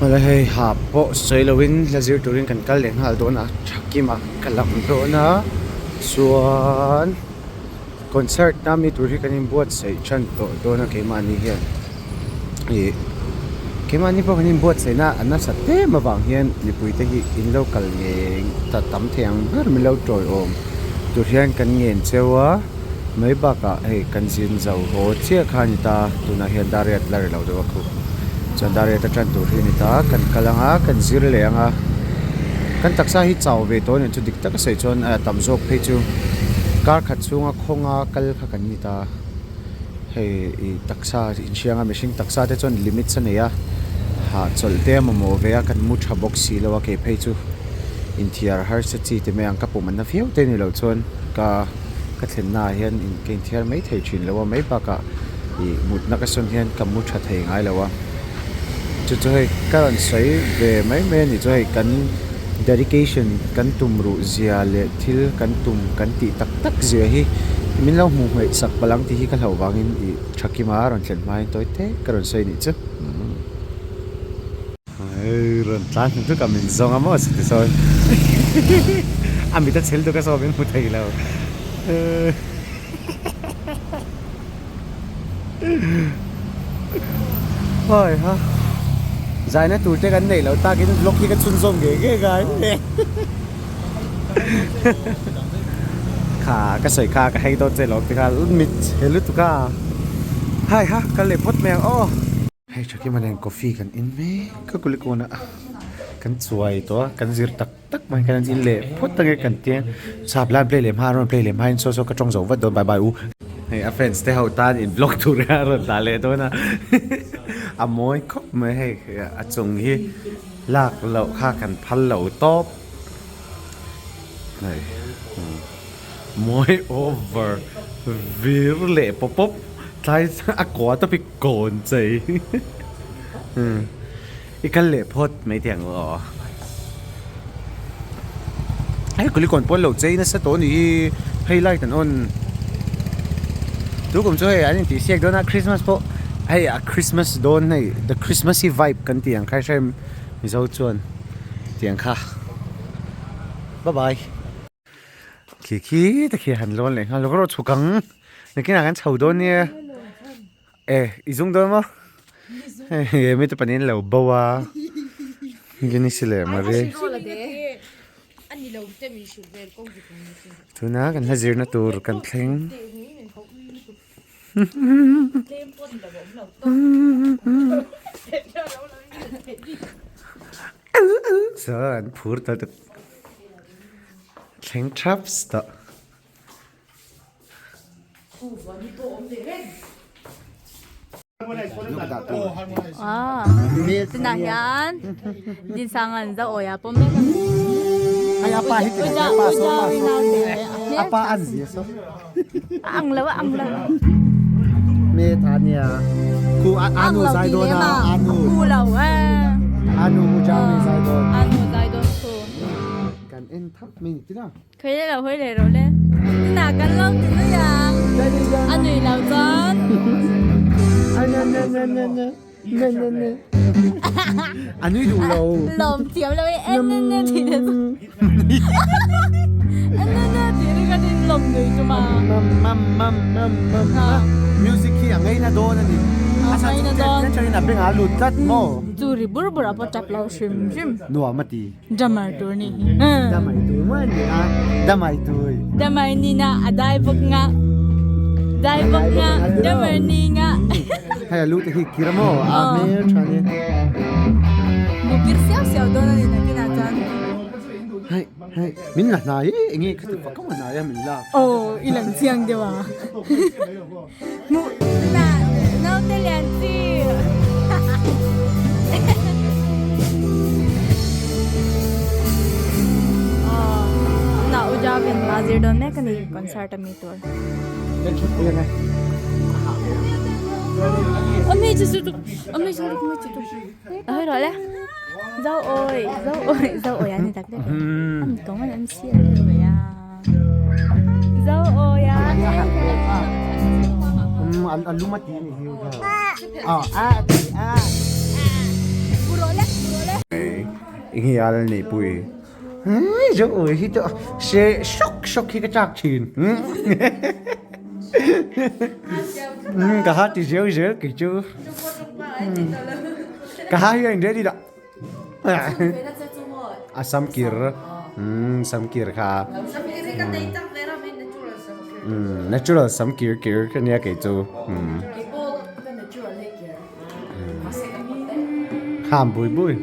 Awle hei ha pawh sawi lovin hla zir turin kan kal leh nghal dawn a Thakima ka lam dawn a chuan concert na mi tur hi kan inbuatsaih tan tawh dawn a keimahni hian ih keimahni pawh kan inbuatsaih na a nasat em avang hian mipui te hi in lo kal ngei ta tam thei ang ber min lo tawiawm tur hian kan ngen cheu a mai bakah hei kan zin zo haw chiah kha a ni ta tunah hian dar riat la ri lo deuh a khu chuan dar riat a tan tur hi a ni ta kan kal ang a kan zir leh ang a kan taksa hi chau ve tawh a nih chu dik taka sawi chuan a tam zawk phei chu kar khat chhunga khawnga kal kha kan ni ta hei ih taksa inhriang a mihring taksa te chuan limits a nei a hahchawlh te a mamawh ve a kan mu tha bawk si lo a kei phei chu inthiar harsa chi ti mai ang ka pum an na viau te ni loh chuan ka ka thlenna ah hian in ka inthiar mai thei thin lo a mai bakah ih mutna ka sawn hian ka mu tha thei ngai lo a chu chu hei ka rawn sawi ve mai mai a nih chu hei kan dedication kan tum ruh zia leh thil kan tum kan tih tak tak zia hi min lo hmuh hmaih sak palh ang tih hi ka hlauh vangin ih tha kima rawn thlen hmain tawi tek ka rawn sawi nih chu. Hei rawn tlan hnu tuk a min zawng a maw chuti sawn a mit a chhel tuk a saw min hmu thei lo hawi ha zaina tur te kan neih loh takin vlog hi ka chhunzawm ngei ngei ngai kha ka sawi kha ka hei dawn che lawm tikha mit chhe lutuk a hai ha kal leh phawt mai ang aw. Hei Thakima nen coffee kan in mek a kulikawnah kan chuai tawh a kan zir tak tak mai kan in leh phawt ange kan tia sap lai play leh hma a rawn play leh hma in saw saw ka tawng zo vat dawn bye bye u. Hei a fans te ho tan in vlog tur a rawn dah leh dawn a a mawi khawp mai hei a chung hi lak loh kha kan phal lo tawp hei mawi over vir leh pawp pawp tlai a kua tawp hi. Kawn chei i kal leh phawt mai teh ang aw. Hei kulikawn pawn lo chei nasa tawh a nih hi hei light an on tu kum chu hei an intih siak dawn a Christmas pawh hei a Christmas dawn hei the Christmassy vibe kan tih ang kha hrem Mizo chuan tiang kha bye bye. Khi khi te khi han lawn leh nghal lawk rawh chhuk ang nakinah kan chho dawn nia e i zung dawn maw hei mi te pahnih an lo bo a Eunice leh Marie tuna kan hla zirna tur kan thleng. Chuan an phur ta tuk thleng thap tawh. Tunah hian Dinsanga'n Zauawia pawh mek a ni. A ang lo a ang lo. Me tha nia. Ku anu zai dawn a anu. Ku lo e. Anu u jami zai dawn. Anu zai dawn ku. Kan en thap mai ni tina. Khoi le lo hoi le ro le. Tina kan lo ti nui ang. A nui lo chuan. Ai na na na na. Ne ne ne. A nui duh lo. Lawm thiam lo e en ne ne ti ne. En ne ne ti ri kan in lawm nui chu ma. Mam mam mam mam mam. Music hi a ngaina dawn a ni. A ngaina dawn. A changin a beng a lut tlat maw. Chu ri bur bur a pawh tap lo hrim hrim. Nuam a ti. Drummer tur ni. Damai tur maw a ni a. Damai tur. Damai ni na a dai bawk nga. Dai bawk nga. Drummer ni nga. Hei a lu te hi kir a maw a hmel tha nia. Mu kir siau siau dawn a ni nakinah chuan. Hei hei min la hnai e enge ka ti fak a hnai a min la. Aw i lang chiang deuh a. Hmuh na naute lian chi. Na u Javin la zir dawn mek a ni concert a mi tur. Ami chu chu ami chu chu chu a hơi rồi le. Dâu ơi, dâu ơi, dâu ơi anh tak deuh. Am tawng an am si a rồi a. Zo oi a. A lum a ti a ni hi. A a ti a. Buro le. Eng hi a la neih pui? Zo awi hi chu se sawk sawk hi ka chak thin. Ka ha ti zel zel kei chu. Ka ha hian ready dah. A sam kir sam kir kha. Natural sam kir kir ka nia kei chu. Kham bui bui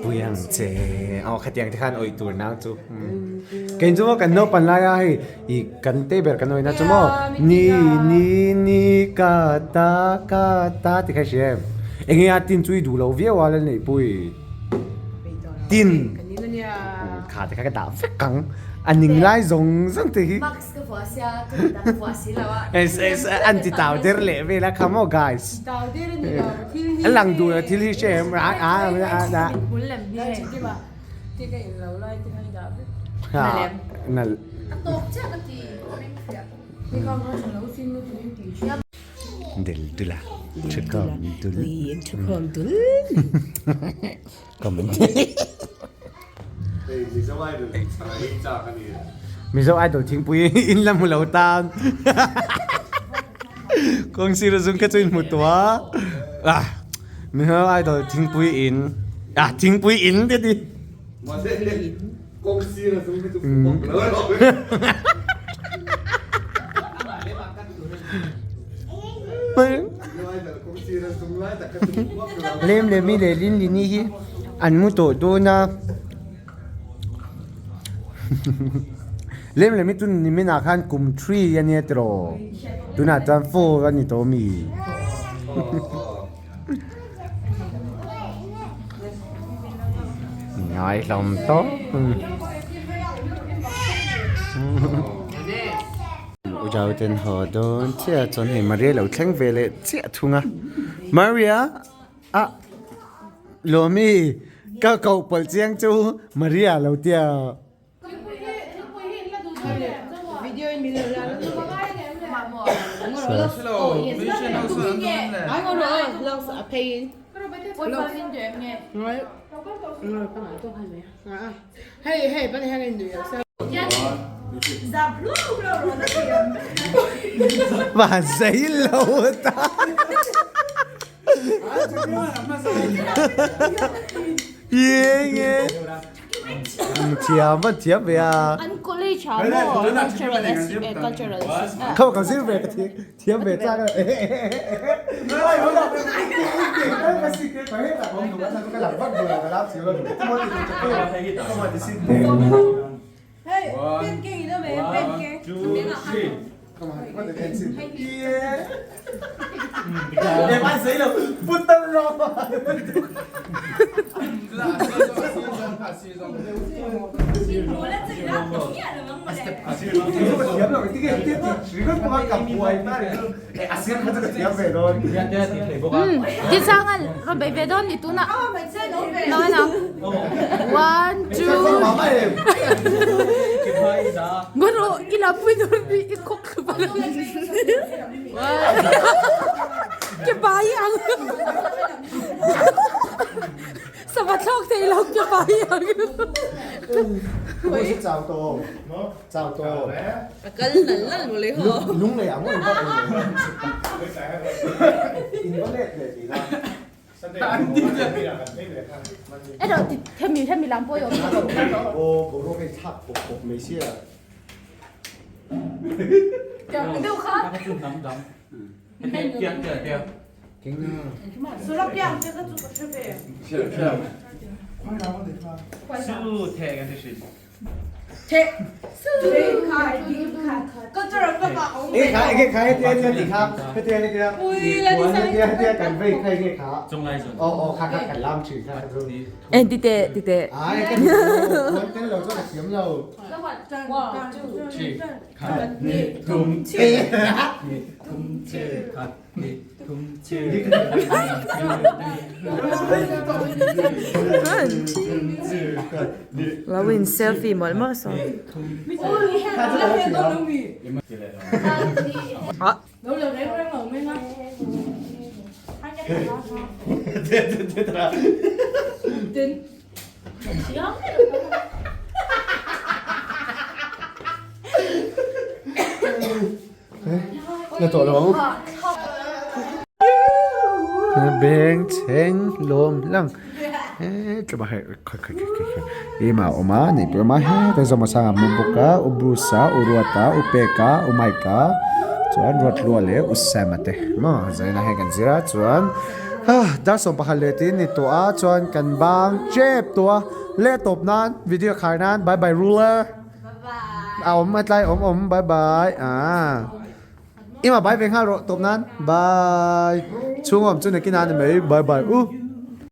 pui ang che aw khatiang te khan awih tur nau chu kei chu maw kan naupang lai a hei ih kan te ber kan awih na chu maw ni ni ni ka ta ka ta ti kha hria em enge a tin chu i duh lo viau a la neih pui tin kha te kha ka dah vek ang a ning lai zawng zawng te hi. An ti tau der leh vel a come on guys a lang duh lo thil hi hre em a a a nal del dul a thukhawm dul thukhawm dul Mizo Idol thingpui in la hmu lo tan kawng sir a zung kha chu in hmu tawh a ah Mizo Idol thingpui in ah thingpui in te ti Lem lemi leh Linlini hi an mu tawh dawn a Lem lemi chu nimin ah khan kum 3 a nia tiraw tunah chuan 4 a ni tawh ami Ngai hlawm tawp. U Jau ten haw dawn chiah chuan hei Maria lo thleng ve leh chiah thung a. Maria ah Lawmi ka koh pawlh chiang chu Maria lo tia. Van sei lo ta. Ye ye. Thiam a thiam ve a. An college ah maw cultural cultural Kho ka zir ve ka thiam ve chak a. Tisanga rawn bei ve dawn ni tunah One two Guru i la pui dawn ni i khawk thlu palh Ke pai ang Sava thlawk thei lo ke pai ang A kal nal nal mawle haw. Lung lei ang in va in va let leh tih na. Erawh ti hemi hemi lam pawh i awm tawh lo. Aw boruak hei thlak pawp pawp mai sia. Deuh kha. En ti teh ti teh. Lo in selfie mawlh mawlh sawn. La tawh lo ang. Beng chheng lawm lang he tlawm a hei khawi khawi khawi khawi ema a awm a nei pawh a awm a heta zawma sangah hmu bawk a u Bruce a u Ruata u Peka u Mike a chuan Ruatlua leh u Sam a te maw zaina hei kan zir a chuan dar 11 leh tin ni tawh a chuan kan bang tep tawh a leh tawp nan video khar nan bye bye ruler. A awm a tlai awm awm bye bye ah Ima bye ve nghal rawh tawp nan bye chhung awm chu nakin a ni mai bye bye u.